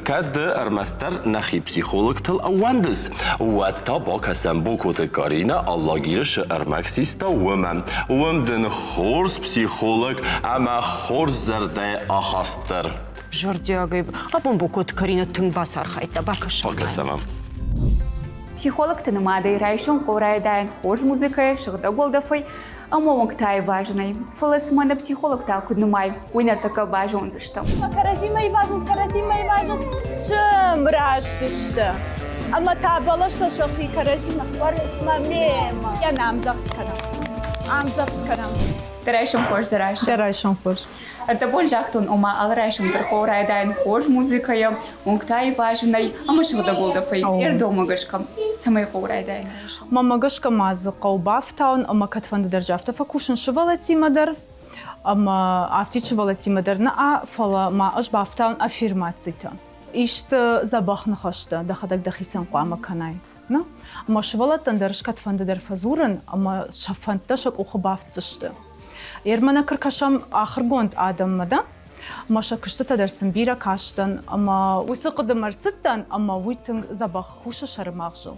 Speaker 1: Кӕд ды ӕрмӕстдӕр нӕхи психологтыл ӕууӕндыс, уӕд та бакӕсӕм Бокоты Каринӕ Алагиры цы ӕрмӕг систа, уымӕ. Уым дын хорз психолог ӕмӕ хорз зӕрдӕйы ахаст дӕр.
Speaker 7: Зӕрдиагӕй абон Бокоты Каринӕ тынг бацархайдта, бакӕсӕм.
Speaker 1: Бакӕсӕм ӕм.
Speaker 4: Психологты нымадӕй райсом хъӕуы райдайын хорз музыкӕйӕ, сыгъдӕг уӕлдӕфӕй ӕмӕ уӕнгтӕ ивазынӕй. Фӕлӕ цымӕ нӕ психологтӕ куыд нымайы, уый ныртӕккӕ базондзыстӕм.
Speaker 20: Кӕрӕдзимӕ ивазынц, кӕрӕдзимӕ ивазынц. Сымраст сты. Ӕмӕ та бӕлӕстӕ сӕхи кӕрӕдзимӕ мӕ мемӕ. Йӕ ӕмдзӕгъд кӕнӕм. Ӕмдзӕгъд кӕнӕм.
Speaker 4: Дӕ райсом хорз, Райсом.
Speaker 20: Дӕ райсом хорз.
Speaker 4: Ӕрдӕбон загътон, ома алы райсом дӕр хъӕуы райдайын хорз музыкӕйӕ, уынгтӕ ивазынӕй ӕмӕ сыгъдӕг уӕлдӕфӕй. Ӕрдоммӕ гӕсгӕ цӕмӕй хъӕуы райдайын райсом?
Speaker 20: Мӕнмӕ гӕсгӕ ма дзы хъӕуы бафтауын ӕмӕ кӕдфӕнды дӕр афтӕ фӕкусын сывӕллӕттимӕ дӕр ӕмӕ афтид сывӕллӕттимӕ дӕр нӕ, фӕлӕ ма ӕз бафтауын аффирмацитӕ. Исты дзӕбӕх ныхӕстӕ дӕхӕдӕг дӕхицӕн хъуамӕ кӕнай. Нӕ? Ӕмӕ сывӕллӕттӕн дӕр кӕдфӕнды дӕр фӕдзурын ӕмӕ сӕ фӕндтӕ сӕ къухы бафтдзысты. Ермӕ кӕсӕм ахуыргонд адӕммӕ дӕ, ӕмӕ сӕ куыстытӕ дӕр сын бирӕ кастӕн ӕмӕ уыцы хъуыдымӕ ӕрцыдтӕн ӕмӕ уый тынг дзӕбӕх кусы сӕрымагъзыл.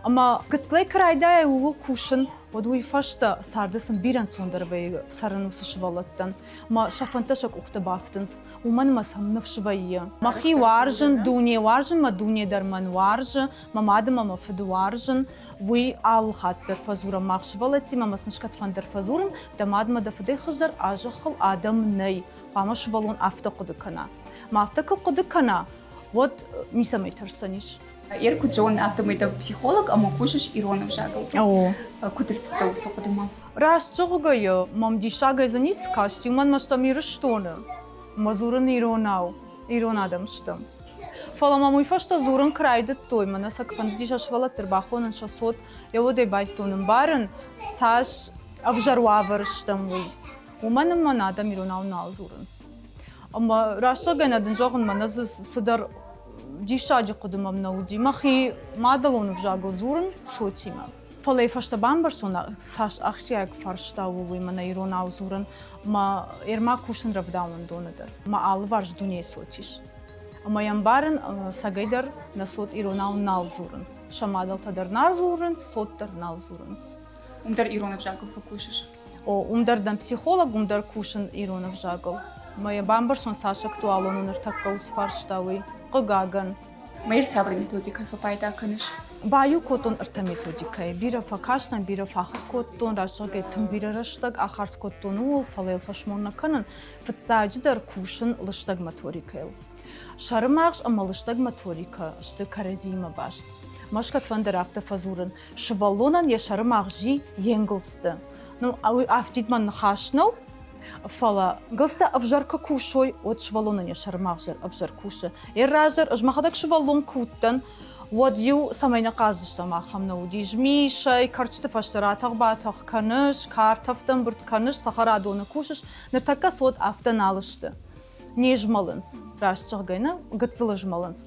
Speaker 20: Ӕмӕ гыццылӕй куы райдайай ууыл кусын, уӕд уый фӕстӕ царды сын бирӕ ӕнцондӕр вӕййы цӕрын уыцы сывӕллӕттӕн. Ӕмӕ сӕ фӕндтӕ сӕ къухты бафтынц, уымӕн ӕмӕ сӕм ныфс вӕййы. Мӕхи уарзын, дуне уарзын, мӕ дуне дӕр мӕн уарзы, мӕ мады ӕмӕ мӕ фыды уарзын. Уый алы хатт дӕр фӕдзурӕм мах сывӕллӕттимӕ ӕмӕ сын кӕдфӕндӕр фӕдзурын, дӕ мадмӕ дӕ фыдӕй хуыздӕр а зӕххыл адӕм нӕй, хъуамӕ сывӕллон афтӕ хъуыды кӕна. Ӕмӕ афтӕ куы хъуыды кӕна, уӕд ницӕмӕй тӕрсдзӕнис.
Speaker 4: Ир куыд зонын, афтӕмӕй дӕ психолог ӕмӕ кусыс ирон ӕвзагыл. Куыд ӕрцыдтӕ уыцы хъуыдымӕ?
Speaker 20: Раст зӕгъгӕйӕ, мӕм диссагӕй дзы ницы касти, уымӕн ӕмӕ стӕм Ирыстоны. Ӕмӕ дзурын иронау, ирон адӕм стӕм. Фӕлӕ мӕм уый фӕстӕ дзурын куы райдыдтой, мӕнӕ сӕ куы фӕндыди сӕ сывӕллӕтты ӕрбахонын сӕ цот, йӕ уӕдӕй байдыдтон ӕмбарын, цас ӕвзӕр уавӕры стӕм, уый. Уымӕн ӕмӕ нӕ адӕм иронау нал дзурынц. Ӕмӕ раст зӕгъгӕйӕ дын зӕгъын, мӕнӕ дзы цыдӕр диссаджы хъуыды мӕм нӕ уыди. Мӕхи мадӕлон ӕвзагыл дзурын цотимӕ. Фӕлӕ йӕ фӕстӕ бамбӕрстон, цас ахсджиаг фарста у уый мӕнӕ иронау дзурын. Мӕ ӕрмӕг кусын рӕвдауӕндоны дӕр. Мӕ алыварс дунейы цот ис. Ӕмӕ йӕ ӕмбарын, цӕгӕйдӕр нӕ цот иронау нал дзурынц. Сӕ мадӕлтӕ дӕр нал дзурынц, цот дӕр нал дзурынц.
Speaker 4: Уым дӕр ирон ӕвзагыл фӕкусыс?
Speaker 20: О, уым дӕр дӕн психолог, уым дӕр кусын ирон ӕвзагыл. Мӕ йӕ бамбӕрстон, цас актуалон у ныртӕккӕ уыцы фарста, уый. Хъыгагӕн.
Speaker 4: Мӕ цавӕр методикӕй фӕпайда кӕныс?
Speaker 20: Баиу кодтон ӕртӕ методикӕйы. Бирӕ фӕкастӕн, бирӕ фӕахуыр кодтон, рӕстӕгӕй тынг бирӕ рӕстӕг ахардз кодтон ууыл, фӕлӕ йыл фӕсмон нӕ кӕнын. Фыццаджыдӕр кусын лыстӕг моторикӕйыл. Сӕрымагъз ӕмӕ лыстӕг моторикӕ сты кӕрӕдзиимӕ баст. Мӕскӕтвӕндӕр афтӕ фӕдзурын, сывӕллонӕн йӕ сӕрымагъз и йе нгуылдзты. Ну, уый афтид мӕн ныхас нӕу, фӕлӕ гылцтӕ ӕвзӕр куы кусой, уӕд сывӕллонӕн йӕ сӕрымагъз ӕвзӕр кусы. Йӕ раздӕр ӕз мӕхӕдӕг сывӕллон куы уыдтӕн, Уӕд-иу цӕмӕй нӕ хъаздзыстӕм, ахӕм нӕ уыди. Змисӕй, кӕрчыты фӕстӕ ратӕх-батӕх кӕныс, картӕфтӕ ӕмбырд кӕныс, цӕхӕрадоны кусыс. Ныртӕккӕ цот афтӕ нал сты. Не змӕлынц, раст зӕгъгӕ, нӕ гыццыл змӕлынц.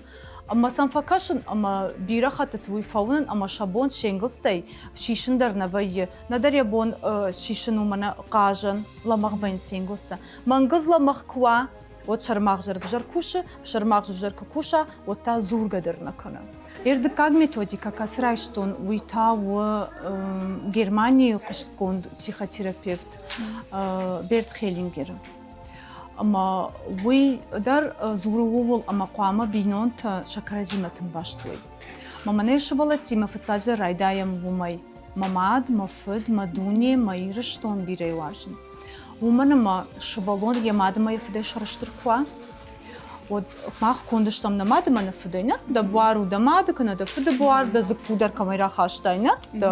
Speaker 20: Ӕмӕ сӕм фӕкӕсын ӕмӕ бирӕ хӕттыты уый фӕуынын ӕмӕ сӕ бон се нгуылдзтӕй сисын дӕр нӕ вӕййы. Нӕдӕр йӕ бон сисын у мӕнӕ хъазӕн, лӕмӕгъ вӕййынц се нгуылдзтӕ. Мӕнгыз лӕмӕгъ куы уа, уӕд сӕрмагъз ӕвзӕр кусы, сӕрмагъз ӕвзӕр куы куса, уӕд та дзургӕ дӕр нӕ кӕны. Ӕртыккаг методикӕ, кӕцы райстон, уый та у Германийы хъуыстгонд психотерапевт Берт Хеллингеры. Ӕмӕ уый дӕр дзуры ууыл, ӕмӕ хъуамӕ бинонтӕ сӕ кӕрӕдзимӕ тынг баст уой. Мӕ мӕнӕ сывӕллӕттимӕ фыццаджыдӕр райдайӕм уымӕй. Мӕ мад, мӕ фыд, мӕ дуне, мӕ Ирыстон бирӕ уарзын. Уымӕн ӕмӕ сывӕллон йӕ мад ӕмӕ йӕ фыдӕй сӕрыстыр куы уа, уӕд мах конд стӕм нӕ мад ӕмӕ нӕ фыдӕй, нӕ? Дӕ буар у дӕ мады кӕнӕ дӕ фыды буар, дӕ дзыкку дӕр кӕмӕй рахастай, нӕ? Дӕ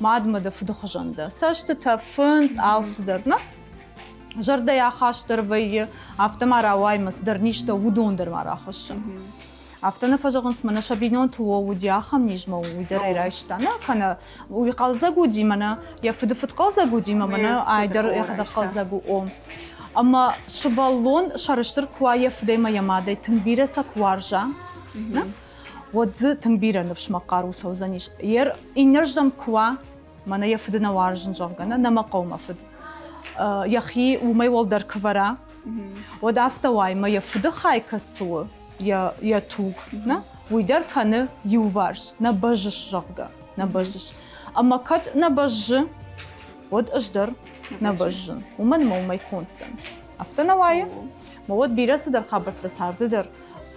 Speaker 20: мад ӕмӕ дӕ фыды хуызӕн дӕ. Цӕстытӕ, фындз, алцыдӕр, нӕ? Зӕрдӕйы ахаст дӕр вӕййы, афтӕ ма рауайы мӕ цыдӕр низтӕ, уыдон дӕр ма рахӕссы. Афтӕ нӕ фӕзӕгъынц, мӕнӕ сӕ бинонты о уыди ахӕм низ мӕ уый дӕр ӕй райста, нӕ? Кӕнӕ уый хъӕлдзӕг уыди, мӕнӕ йӕ фыды фыд хъӕлдзӕг уыди, мӕ мӕнӕ ай дӕр йӕхӕдӕг хъӕлдзӕг у, о. Ӕмӕ сывӕллон сӕрыстыр куы уа йӕ фыдӕй ӕмӕ йӕ мадӕй, тынг бирӕ сӕ куы уарза, нӕ? Уӕд дзы тынг бирӕ ныфсмӕ хъару цӕудзӕнис. Йе иннӕрдӕм куы уа, мӕнӕ йӕ фыды нӕ уарзын, зӕгъгӕ, нӕ мӕ хъӕуы мӕ фыд. Йӕхи уымӕй уӕлдӕр куы вӕра, уӕд афтӕ уай, мӕ йӕ фыды хай кӕцы у, йӕ туг, нӕ? Уый дӕр кӕны иуварс, нӕ бӕззыс, зӕгъгӕ, нӕ бӕззыс. Ӕмӕ кӕд нӕ бӕззы, уӕд ӕз дӕр нӕ бӕззын. Уымӕн мӕ уымӕй конд дӕн. Афтӕ нӕ уайы? Мӕ уӕд бирӕ цыдӕр хабӕрттӕ царды дӕр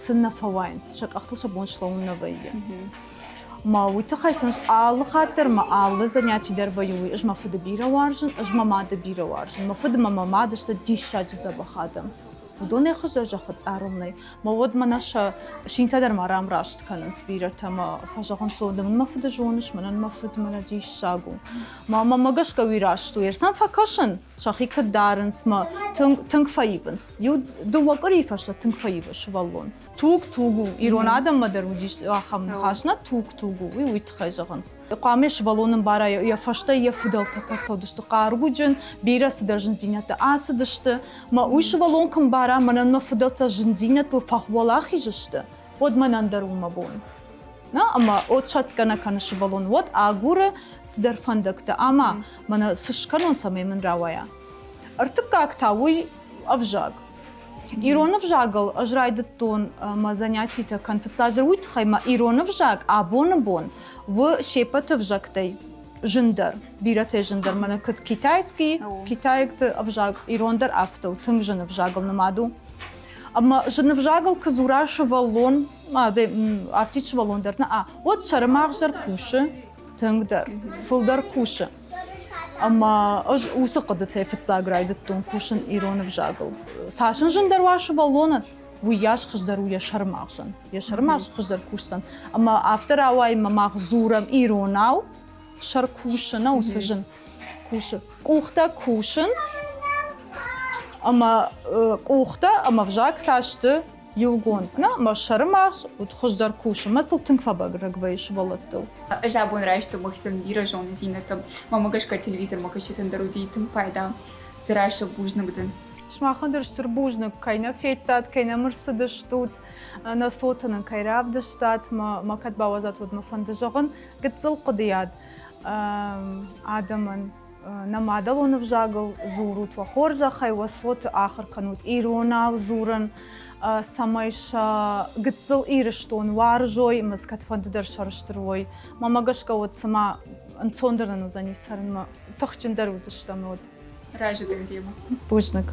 Speaker 20: сын нӕ фӕуайынц, сӕ къӕхтыл сӕ бон слӕууын нӕ вӕййы. Мӕ уый тыххӕй сын алы хатт дӕр мӕ алы заняти дӕр вӕййы уый. Ӕз мӕ фыды бирӕ уарзын, ӕз мӕ мады бирӕ уарзын. Мӕ фыд ӕмӕ мӕ мад сты диссаджы дзӕбӕх адӕм. Уыдонӕй хуыздӕр зӕххы цъарыл нӕй. Мӕ уӕд мӕнӕ сӕ синтӕ дӕр ма рамраст кӕнынц бирӕтӕ мӕ фӕзӕгъынц, о, ды мын мӕ фыды зоныс, мӕнӕн мӕ фыд мӕнӕ диссаг у. Мӕ мӕмӕ гӕсгӕ уый раст у. Ерсӕн фӕкӕсын, сӕхи куыд дарынц, мӕ тынг, тынг фӕивынц. Иу дыууӕ къуырийы фӕстӕ тынг фӕивы сывӕллон. Туг туг у. Ирон адӕммӕ дӕр уыдис ахӕм ныхас, нӕ туг туг у, уый уый тыххӕй зӕгъынц. Хъуамӕ сывӕллон ӕмбара йӕ фӕстӕ йӕ фыдӕлтӕ кӕцытӕ уыдысты хъаруджын, бирӕ цыдӕр зындзинӕдтӕ ацыдысты. Мӕ уый сывӕллон куы мбара, мӕнӕн мӕ фыдӕлтӕ зындзинӕдтыл фӕуӕлахиз сты, уӕд мӕнӕн дӕр у мӕ бон. Нӕ, ӕмӕ от сӕтгӕ нӕ кӕны сывӕллон, уӕд агуры цыдӕр фӕндӕгтӕ ӕмӕ мӕнӕ цы скӕнон, цӕмӕй мын рауайа. Ӕртыккаг та уый ӕвзаг. Ирон ӕвзагыл ӕз райдыдтон мӕ занятитӕ кӕн фыццаджы уый тыххӕй мӕ ирон ӕвзаг абоны бон у се ппӕт ӕвзӕгтӕй зындӕр, бирӕтӕй зындӕр. Мӕнӕ куыд китайский, китайӕгты ӕвзаг ирон дӕр афтӕ у, тынг зын ӕвзагыл нымад у. Ӕмӕ зын ӕвзагыл куы дзура сывӕллон, афтид сывӕллон дӕр нӕ, уӕд сӕрымагъз дӕр кусы тынгдӕр, фылдӕр кусы. Ӕмӕ ӕз уыцы хъуыдытӕй фыццаг райдыдтон кусын ирон ӕвзагыл. Цас ын зындӕр уа сывӕллонӕн, уыйас хуыздӕр у йӕ сӕрымагъзӕн. Йӕ сӕрымагъз хуыздӕр кусдзӕн. Ӕмӕ афтӕ рауайы, мӕ мах дзурӕм иронау, сӕр кусы, нӕ уыцы зын кусы. Къухтӕ кусынц, ӕмӕ къухтӕ ӕмӕ ӕвзаг та сты иугонд. Нӕ, мӕ сӕрымагъз уыд хуыздӕр кусы. Мӕ сыл тынг фӕбӕрӕг вӕййы сывӕллӕттыл.
Speaker 4: Ӕз абон райстон мӕхицӕн бирӕ зонындзинӕдтӕ. Мӕнмӕ гӕсгӕ телевизормӕ кӕсджытӕн дӕр уыди тынг пайда. Дзерассӕ, бузныг дын.
Speaker 20: Сымахӕн дӕр стыр бузныг, кӕй нӕ федтат, кӕй нӕм ӕрцыдыстут, нӕ цоты нын кӕй равдыстат. Мӕ кӕд бауадзат, уӕд мӕ фӕнды зӕгъын гыццыл хъуыдыйад адӕмӕн. Нӕ мадӕлон ӕвзагыл дзурут, уӕ хорзӕхӕй уӕ цоты ахуыр кӕнут иронау дзурын, цӕмӕй сӕ гыццыл Ирыстон уарзой ӕмӕ кӕдфӕнды дӕр сӕрыстыр уой. Мӕнмӕ гӕсгӕ уӕд цыма ӕнцондӕр нын уыдзӕни цӕрынмӕ, тыхджындӕр уыдзыстӕм уӕд.
Speaker 4: Разы дӕн демӕ.
Speaker 20: Бузныг.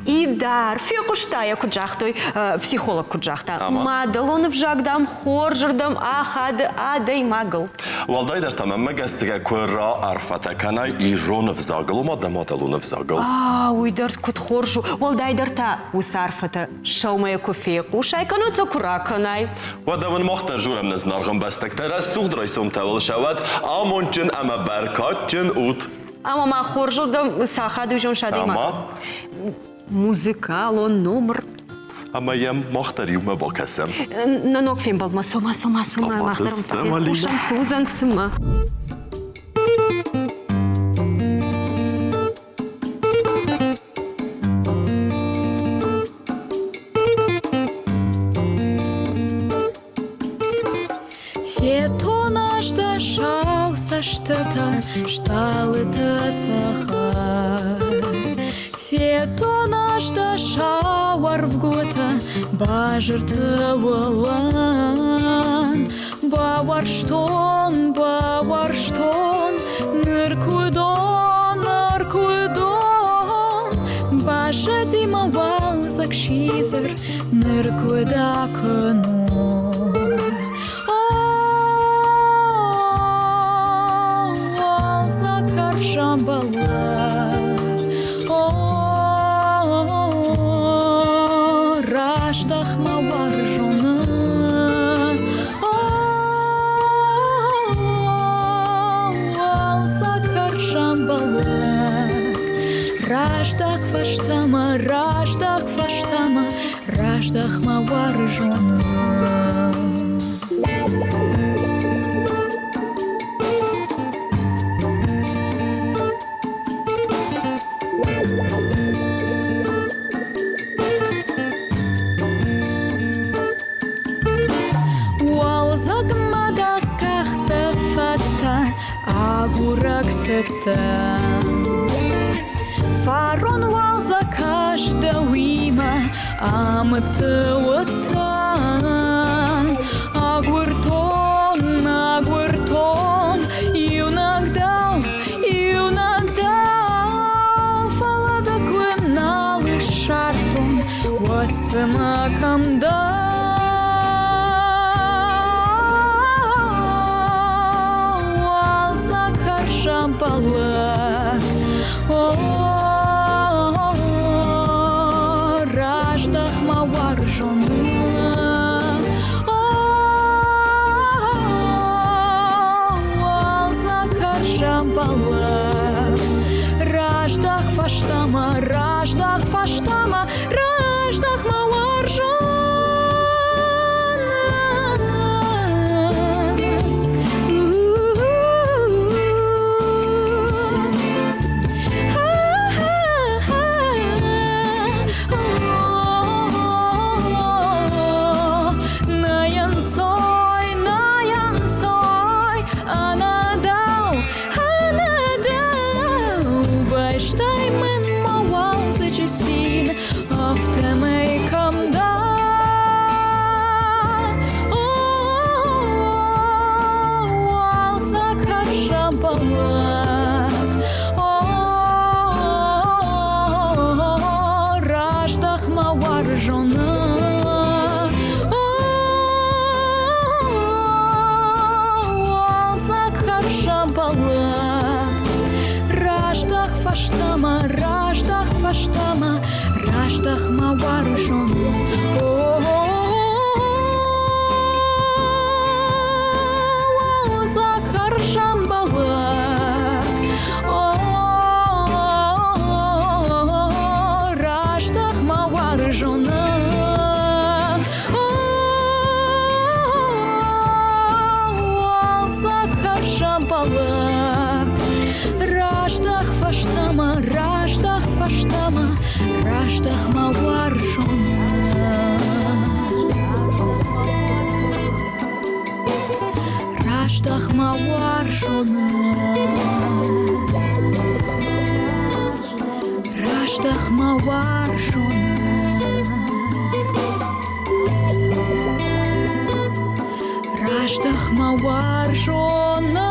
Speaker 7: Идар, фехъуыста йӕ, куыд загътой, психолог куыд загъта, мадӕлон ӕвзаг, дам, хорзырдӕм ахады адӕймагыл.
Speaker 1: Уӕлдайдӕр та мӕнмӕ гӕсгӕ куы раарфӕтӕ кӕнай ирон ӕвзагыл, ома дӕ мадӕлон ӕвзагыл.
Speaker 7: А, уый дӕр куыд хорз у. Уӕлдайдӕр та уыцы арфӕтӕ сӕумӕйӕ куы фехъусай, кӕнӕ сӕ куы ракӕнай.
Speaker 1: Уӕдӕ уын мах дӕр дзурӕм нӕ зынаргъ ӕмбӕстӕгтӕ рӕсугъд райсомтӕ уыл сӕуӕд, амондджын ӕмӕ бӕркадджын ут!
Speaker 7: Ӕмӕ ма хорзырдӕм цы ахадуйзон сӕ адӕймаг? Музыкалон номыр.
Speaker 1: Ӕмӕ йӕм мах дӕр иумӕ бакӕсӕм.
Speaker 7: Нӕ ног фембӕлдмӕ цома, цома, цома, мах дӕр хъусӕм, цы уыдзӕн, цымӕ. Фетон азтӕ сау цӕстытӕ, стъалытӕ цӕхӕр. Фетон азтӕ сау ӕрфгуытӕ, базырты уылӕн. Бауарзтон, бауарзтон, ныр куыдон, ныр куыдон. Баззади мӕ уалдзӕг сидзӕр, ныр куыд акӕнон? О, уалдзӕг хӕрзӕмбӕлӕг, о, раздӕх мӕ уарзоны. О, уалдзӕг хӕрзӕмбӕлӕг, раздӕх фӕстӕмӕ, раздӕх фӕстӕмӕ, раздӕх мӕ уарзоны. Уалдзӕгмӕ дӕ къӕхтӕ фӕдтӕ агурӕг цыдтӕн. Фарон уалдзӕг ӕз дӕуимӕ амыдты уыдтӕн. Агуыртон, агуыртон, иунӕг дӕу, иунӕг дӕу, фӕлӕ дӕ куы нал ссардтон, уӕд цымӕ кӕм дӕ? Уалдзӕг хӕрзӕмбӕлӕг, о, раздӕх мӕ уарзоны. О, уалдзӕг хӕрзӕмбӕлӕг, раздӕх фӕстӕмӕ, раздӕх фӕстӕмӕ, раздӕх мӕ уарзоны. Нӕ ӕнцой, ӕнӕдӕу, ӕнӕдӕу, бӕстӕй мын мӕ уалдзӕджы цин, афтӕмӕй кӕм дӕ? О, уалдзӕг хӕрзӕмбӕлӕг, о, раздӕх мӕ уарзоны. О, уалдзӕг хӕрзӕмбӕлӕг, раздӕх фӕстӕмӕ, раздӕх фӕстӕмӕ, раздӕх мӕ уарзоны. О, уалдзӕг хӕрзӕмбӕлӕг, о, раздӕх мӕ уарзоны. О, уалдзӕг хӕрзӕмбӕлӕг, раздӕх фӕстӕмӕ, раздӕх фӕстӕмӕ, раздӕх мӕ уарзоны. Раздӕх мӕ уарзоны. Раздӕх мӕ уарзоны. Раздӕх мӕ уарзоны.